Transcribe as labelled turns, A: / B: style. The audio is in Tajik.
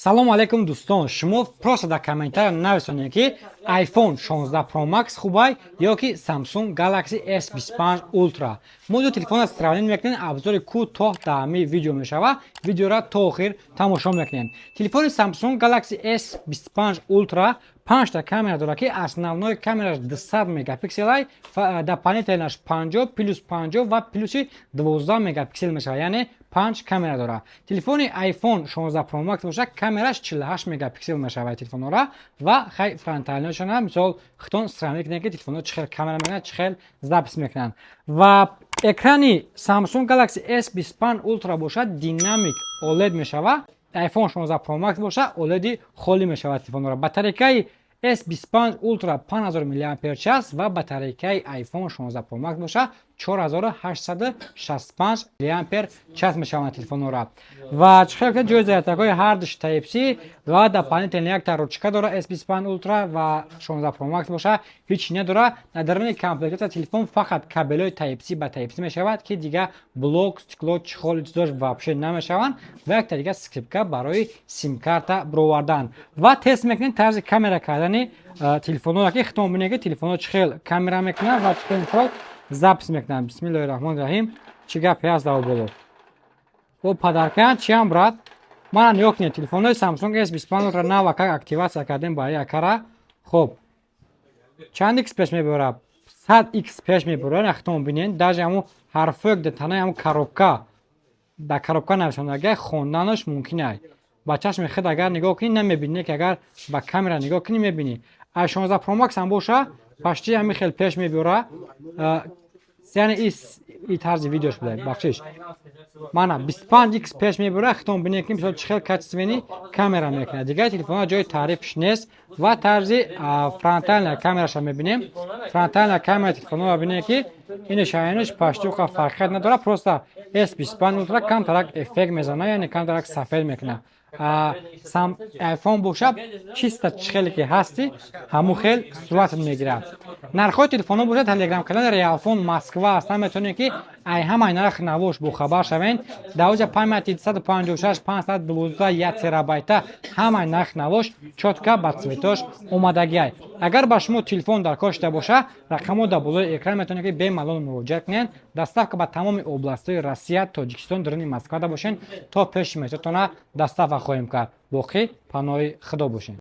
A: Салому алейкум, дӯстон! Шумо просто дар комментария нависонед, ки iPhone 16 Pro Max хубай ё ки Samsung Galaxy S25 Ultra. Мо ду телефонро сравнить мекунем, обзори кӯтоҳ дар ҳамин видео мешавад. Видеоро то охир тамошо мекунем. Телефони Samsung Galaxy S25 Ultra панҷта камера дорад, ки основной камераш 200 мегапикселай, дополнительнаш 50 плюс 50 ва плюси 12 мегапиксел мешавад, яъне панҷ камера дорад. Телефони iPhone 16 Pro Max бошад, камераш 48 мегапиксел мешавад телефонҳора. Ва хай, фронтальношона мисол хитон сравнить кунед, ки телефонҳо чӣ хел камера мекунанд, чӣ хел запись мекунанд. Ва экрани Samsung Galaxy S25 Ultra бошад, Dynamic OLED мешавад. iPhone 16 Pro Max бошад, OLED холӣ мешавад телефонҳоро. Батарейкаи S25 Ultra 5000 мАч ва батарейкаи iPhone 16 Pro Max бошад, 4865 мАч мешаванд телефонҳоро. Ва чӣ хел ки ҷои зарядкаҳои ҳардуш Type-C ва дополнительно якта ручка дорад S25 Ultra, ва 16 Pro Max бошад, ҳеҷ надорад. Дар даруни комплектация телефон фақат кабелҳои Type-C ба Type-C мешавад, ки дига блок, стекло, чехол, чизош вообще намешаванд, ва якта дига скрепка барои симкарта бировардан. Ва тест мекунем тарзи камера кардани телефонҳоро, ки хитон бинед, ки телефонҳо чӣ хел камера мекунанд ва чӣ хел мисол запись мекунанд. Бисмиллоҳи раҳмони раҳим. Чӣ гапе ҳаст дар боло? О, подаркаян чиам, брат? Мана, нигоҳ кунед, телефонҳои Samsung S25 Ultra нава как активация кардем ба якара. Хоб, чанд икс пеш мебарад? 100 икс пеш мебарад. Нахтон бинед, даже ҳамун ҳарфое ки танаи ҳамун коробка, дар коробка нависондага, хонданаш мумкин ай. Ба чашми худ агар нигоҳ кунӣ, намебинӣ, ки агар ба камера нигоҳ кунӣ, мебинӣ. А 16 Pro Max ҳам боша, почти ҳамин хел пеш мебарад, яъне и тарзи видеош буда, бахшиш. Мана, 25 икс пеш мебура. Хитон бинед, ки мисол чӣ хел качественный камера мекунад. Дигар телефонҳо ҷои таърифш нест. Ва тарзи фронтальная камераша мебинем. Фронтальная камера телефонҳоро бинед, ки инаш почти уқа фарқият надорад, просто S25 Ultra камтарак эффект мезанад, яъне камтарак сафед мекунад. iPhone бошад, чисто чӣ хеле ки ҳасти, ҳамун хел суратат мегирад. Нархҳои телефонҳо бошад, Телеграм канали Реалфон Москва ҳастан, метавонед, ки ай ҳамаи нарх навош бохабар шавед. Дар оҷа памяти 256 512 1 терабайта, ҳамаи нарх навош чётко ба цветош омадагиай. Агар ба шумо телефон дар кор шуда боша, рақамҳо дар болои экран, метавонед, ки бемалол муроҷиат кунед. Доставка ба тамоми областҳои Россия, Тоҷикистон, даруни Москвада бошед, то пеши метротона доставка хоҳем кард. Боқӣ паноҳи Худо бошед.